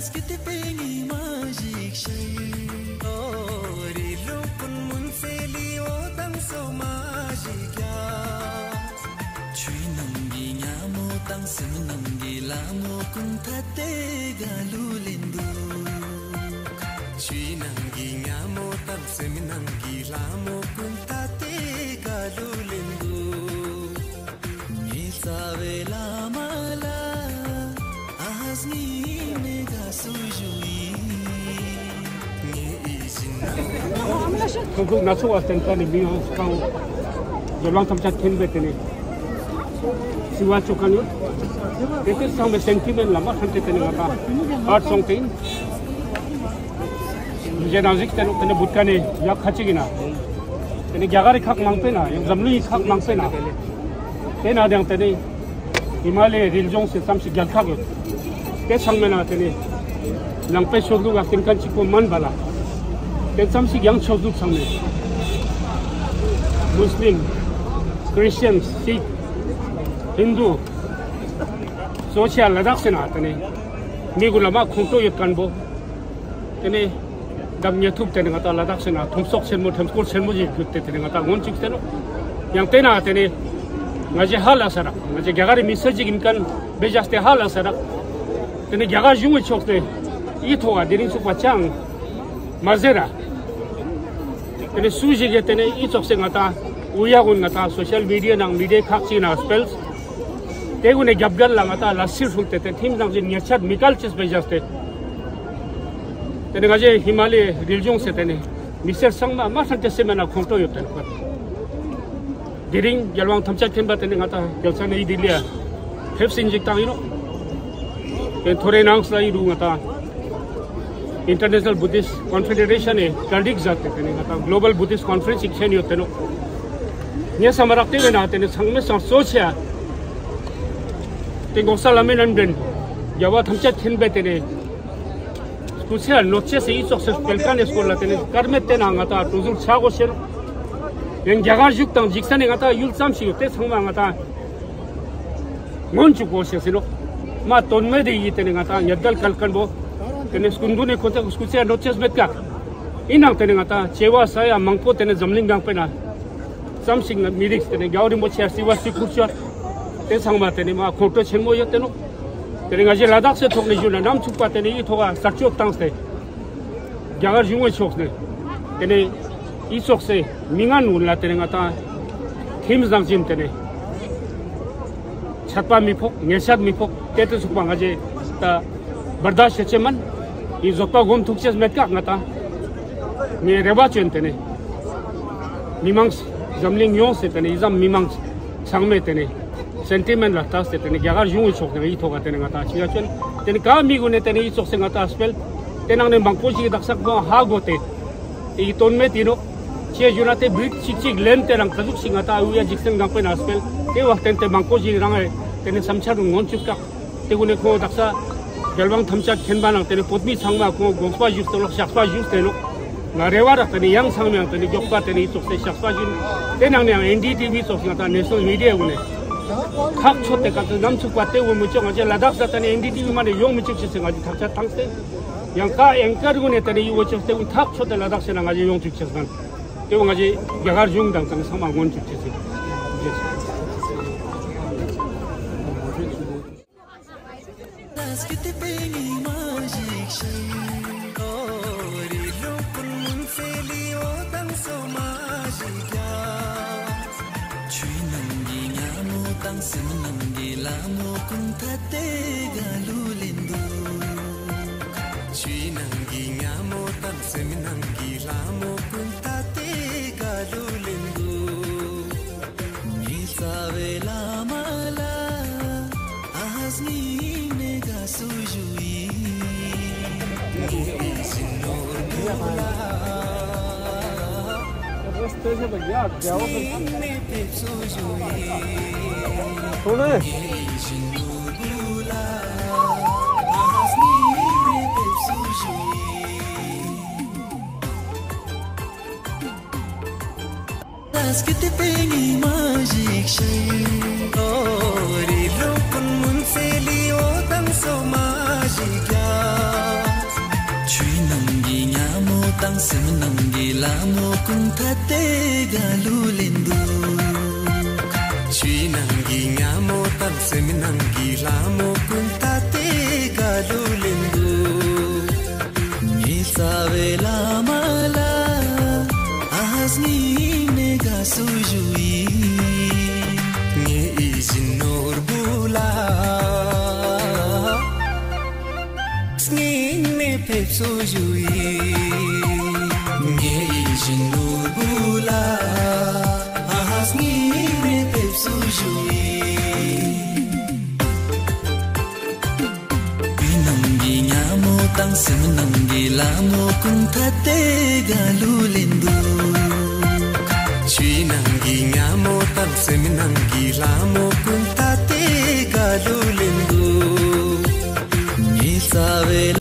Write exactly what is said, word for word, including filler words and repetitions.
སྐྱིད་པའི་ཉི་མ་ཞིག་ཤར། ཨོ་རི་ལུང་ཀུན་མུན་སེལ་ལི་འོད་མདངས་སོ་མ་ཞིག་རྒྱས། ཆུའི་ནང་གི་ཉ་མོ་དང་སེམས་ནང་གི་ལ་མོ་ཀུན་ཐ་དད་དགའ་ལུ་ལེན་འདུག་ཆུའི་ནང་གི་ཉ་མོ་དང་སེམས་ནང་གི་ལ་མོ་ཀུན་ཐ་དད་དགའ་ལུ་ལེན་འདུག་ངའི་རྩ་བའི་བླ་མ་ལ་ཨ་ཧ་ངའི་ནེ་ག་སུ་ཞུ་ཡིན། ངའི་ཨི་ཞིན་ན། ཁོ་ཚོ་སྣ་ཚོགས་པ་བསྟན་ཁ་ནས་མི་ཡོངས་སུ་གང་། རྒྱལ་དབང་ཐམས་ཅད་མཁྱེན་པའི་དེ་ནས་སྲིད་པ་བཅོ་མཁན་ཡོད། དེ་དེ་ཚང་མའི་སེན་ཊི་མེན་ལ་མ་ཧྲན་ཏེ་དེ་ནས་ང་དང་ཨར་སོང་སྟེ་ཡིན། རྗེས་ནང་ཞིག་དེ་ནས་དེ་ནས་བུད་ཀ་ནས་ཡག་ཁ་ཅིག་ཡིན་ན། དེ་ནས་རྒྱ་གར་རི་ཁག་མང་པོའི་ནང་ཡང་འཛམ་གླིང་རི་ཁག་མང་པོའི་ནང་། དེ་ན་ཡང་དེ་ནས་ཧི་མ་ལའི་རི་ལྗོངས་སུ་ཙམ་ཞིག་རྒྱལ་ཁག་ཡོད། དེ་ཚང་མའི་ནང་དེ་ནས་ནང་པའི་ཆོས་ལུགས་ལ་བརྟེན་མཁན་གཅིག་པོ་མིན་པ་ལ། དེ་ཙམ་ཞིག་ཡང་ཆོས་ལུགས་ཚང་མས། མུས་ལིམ། ཁྲི་སི་ཅན། སིག་ཧིན་དུ། སོ་ཆ་ལ་དྭགས་སུ་ན་དེ་ནས་མི་གུན་ལ་མ་ཁོང་ཁྲོ་ཡོད་མཁན་པོ། དེ་ནས་འདབ་ཉེ་ཐུབ་དེ་ནས་ང་ད་ལ་དྭགས་སུ་ན་ཐོམ་སོག་ཆེན་མོ་ཐོམ་སྐོར་ཆེན་མོ་ཞིག་བརྒྱུད་དེ་དེ་ནས་ང་ད་སྔོན་ཅིག་སྟེ་ནོ། ཡང་དེ་ན་དེ་ནས་ང་ཞེ་ཧ་ལ་ས་ར་ང་ཞེ་རྒྱ་གར་རི་མི་སེར་ཅིག་ཡིན་མཁན་བེ་ཇ་སྟེ་ཧ་ལ་ས་ར། དེ་ནས་རྒྱ་གར་གཞུང་གི་ཕྱོགས་ནས་ཡིད་ཐོག་ག་དེ་རིང་ཚུགས་པ་ཅང་མ་ཟེར་ར། དེ་ནས་སུ་ཞིག་གིས་དེ་ནས་ཡིད་ཚོགས་སེ་ང་ད་འུ་ཡ་གུན་ང་ད་སོ་ཤལ་མི་ཌི་ཡ་ནང་མི་ཌི་ཡ་ཁག་ཅིག་ནང་སྤེལ། དེ་གུན་ནས་རྒྱབ་འགལ་ལ་ང་ད་ལ་སིར་ཧྲུལ་ཏེ་དེ་ཐིམ་ནང་བཞིན་ཉེ་ཆར་མི་གལ་ཆེས་པེ་ཇ་སྟེ། དེ་ནས་ང་ཞེ་ཧི་མ་ལའི་རི་ལྗོངས་སུ་དེ་ནས་མི་སེར་ཚང་མ་མ་ཧྲན་ཏེ་སེམས་ན་ཁོང་ཁྲོ་ཡོད་དེ་ནོ། དེ་རིང་རྒྱལ་དབང་ཐམས་ཅད་མཁྱེན་པ་དེ་ནས་ང་ད་རྒྱལ་ས་ནེའུ་ལྡི་ལི་ཡ་ཕེབས་སེ་འཇིགས་སྟངས་ཡིན་ནོ། དེ་ཐོ་རེ་ནང་སླ་ཡི་རུ་ང་ད་International Buddhist Confederation ནས་གྲ་སྒྲིག་མཛད་དེ་དེ་ནས་ང་ད་Global Buddhist Conference ཞིག་ཆེན་ཡོད་དེ་ནོ། ངས་བསམ་པ་རག་དེ་བས་ན་དེ་ནས་ཚང་མས་སང་གཙོ་ཆེ་དེ་འགོག་ས་ལ་མེ་ནན་འདྲེན་རྒྱལ་བ་ཐམས་ཅད་མཁྱེན་པའི་དེ་ནས། སྐུ་ཚེ་གནོད་བྱེད་སའི་ཡིད་ཚོགས་སུ་སྤེལ་མཁན་ནས་སྐོར་ལ་དེ་ནས་སྐར་མེད་དེ་ན་ང་ད་གྲུ་ཟུར་ཆ་གོ་ཤེས་ནོ། ཡང་རྒྱ་གར་བཞུགས་དང་འཇིགས་ས་ནས་ང་ད་ཡུལ་ཙམ་ཞིག་ཡོད་དེ་ཚང་མ་ང་ད་སྔོན་བཅུག་གོ་ཤེས་སི་ནོ། མ་དོན་མེད་དེ་ཡིས་དེ་ནས་ང་ད་ཉེ་དལ་གལ་མཁན་པོ། དེ་ནས་སྐུ་མདུན་ནས་ཁོ་ཚོ་སྐུ་ཚེ་གནོད་བྱེད་མེད་ཀ། ཡིན་ནང་དེ་ནས་ང་ད་བྱེ་བ་ས་ཡ་མང་པོ་དེ་ནས་འཛམ་གླིང་གང་པོའི་ན། ཙམ་ཞིག་ན་མི་རིགས་དེ་ནས་རྒྱལ་བ་རིན་པོ་ཆེ་སྲིད་པ་སྲིད་ཁུར་ཤོར། དེ་ཚང་མ་དེ་ནས་མ་ཁོང་ཁྲོ་ཆེན་མོ་ཡོད་དེ་ནོ། དེ་ནས་ང་ཞེ་ལ་དྭགས་སའི་ཐོག་ནས་ཞུ་ན་ནམ་ཚུགས་པ་དེ་ནས་ཡིད་ཐོག་ག་གསར་བཅོས་བཏང་སྟེ། རྒྱ་གར་གཞུང་གི་ཕྱོགས་ནས། དེ་ནས་ཡིད་ཚོགས་སའི་མི་ངན་ཀུན་ལ་དེ་ནས་ང་ད་ཁྲིམས་བཟང་ཅིན་དེ་ནས་ཆད་པ་མི་ཕོག་ཉེས་ཆད་མི་ཕོག་དེ་དེ་ཚུགས་པ་ང་ཞེ་ད་བར་ད་ཤེས་ཆེ་མན། ཡིན་བཟོད་པ་སྒོམ་ཐུག་ཆེས་མེད་ཀ་ང་ད། ངའི་རེ་བ་བཅོན་དེ་ནས། མི་མང་། འཛམ་གླིང་ཡོངས་སུ་དེ་ནས་ཡི་ཙམ་མི་མང་། ཚང་མས་དེ་ནས། སེན་ཊི་མེན་ལ་ལྟ་སྟེ་དེ་ནས་རྒྱ་གར་གཞུང་གི་ཕྱོགས་ནས་ཡིད་ཐོག་ག་དེ་ནས་ང་ད་ཕྱི་ཡ་བཅོན། དེ་ནས་ག་མི་ཀུན་ནས་དེ་ནས་ཡིད་ཚོགས་སེ་ང་ད་སྤེལ། དེ་ནང་ནས་མང་པོ་ཞིག་དག་ས་ཁོང་ཧ་གོ་སྟེ། དེ་ཡི་དོན་མེད་དེ་ནོ། ཅེས་ཞུ་ན་དེ་བིར་གཅིག་གཅིག་ལེན་དེ་རང་ག་ཟུག་ཞིག་ང་ད་འུ་ཡ་འཇིག་རྟེན་གང་པོའི་ནང་སྤེལ། དེ་བ་བརྟེན་ཏེ་མང་པོ་ཞིག་རང་ཨེ་དེ་ནས་བསམ་འཆར་སྔོན་བཅུག་ཀ། དེ་ཀུན་ནས་ཁོང་དག་ས་རྒྱལ་དབང་ཐམས་ཅད་མཁྱེན་པ་ནང་དེ་ནས་བོད་མི་ཚང་མ་ཁོང་དགོངས་པ་ཞུས་ཏེ་ལོག་བཤགས་པ་ཞུས་ཏེ་ལོག་ང་རེ་བ་རག་དེ་ནས་ཡང་ཚང་མ་ཡང་དེ་ནས་མགྱོགས་པ་དེ་ནས་ཡིད་ཚོགས་སེ་བཤགས་པ་ཞུས། དེ་ནང་ནས་ཡང་ཨེན་ཌི་ཊི་ཝི་ཚོགས་ང་ད་ནེ་ཤ་ནལ་མི་ཌི་ཡ་ཀུན་ནས་ཐག་ཆོད་དེ་ག་ཚོད་ནམ་ཚུགས་པ་དེ་འོ་མི་ཆོག་ང་ཅག་ལ་དྭགས་ས་དེ་ནས་ཨེན་ཌི་ཊི་ཝི་མ་ནས་ཡོང་མི་ཆོག་ཅེས་སེ་ང་ཅག་ཐག་ཆོད་བཏང་སྟེ། ཡང་ཀ་ཨེང་ཀར་ཀུན་ནས་དེ་ནས་ཡིད་འོ་ཆོག་སྟེ་ཀུན་ཐག་ཆོད་དེ་ལ་དྭགས་ས་ན་ང་ཅག་ཡོང་བཅུག་ཅེས་སོང་། དེ་བོ་ང་ཅག་རྒྱ་གར་གཞུང་དང་དང་ཚང་མ་སྔོན་བཅུག་ཅེས་སོང་། ཆུའི་ནང་གི་ཉ་མོ་དང་སེམས་ནང་གི་ལ་མོ་ཀུན་ཐ་དད་དགའ་ལུ་ལེན་འདུག་ཆུའི་ནང་གི་ཉ་མོ་དང་སེམས་ནང་གི་ལ་མོ་ཀུན་ཐ་དད་དགའ་ལུ་ལེན་འདུག་ངའི་རྩ་བའི་བླ་མ་ལ་ཨ་ཧ་ངའི་ནེ་ག་སུ་ཞུ་ཡིན། ངའི་ཨི་ཞིན་ནོར་བུ་ལ་ཨ་ཧ་ངའི་ནེ་ག་སུ་ཞུ་ཡིན། ངའི་ཨི་ཞིན་ནོར་བུ་ལ་ཨ་ཧ་ངའི་ནེ་ག་སུ་ཞུ་ཡིན། སྐྱིད་པའི་ཉི་མ་ཞིག་ཤར། ཨོ་རི་ལུང་ཀུན་མུན་སེལ་ལི་འོད་མདངས་སོ་མ་ཞིག་རྒྱས། སེམས་ནང་གི་ལ་མོ་ཀུན་ཐ་དེ་ག་ལུ་ལེན་འདུག་ཆུའི་ནང་གི་ཉ་མོ་དང་སེམས་ནང་གི་ལ་མོ་ཀུན་ཐ་དེ་ག་ལུ་ལེན་འདུག་ངའི་རྩ་བའི་བླ་མ་ལ་ཨ་ཧ་སྙིང་ནས་དགའ་བསུ་ཞུ་ཡི། ངའི་ཡིད་བཞིན་ནོར་བུ་ལ་སྙིང་ནས་ཕེབས་བསུ་ཞུ་ཡི། ངའི་ཡིད་བཞིན་ནོར་བུ་ལ་ཨ་ཧ་སྙིང་ནས་ཕེབས་བསུ་ཞུ་ཡི། ཆུའི་ནང་གི་ཉ་མོ་དང་སེམས་ནང་གི་ལ་མོ་ཀུན་ཐ་དེ་ག་ལུ་ལེན་འདུག་ཆུའི་ནང་གི་ཉ་མོ་དང་སེམས་ནང་གི་ལ་མོ་ཀུན་ཐ་དེ་ག་ལུ་ལེན་འདུག་ངའི་རྩ་བའི་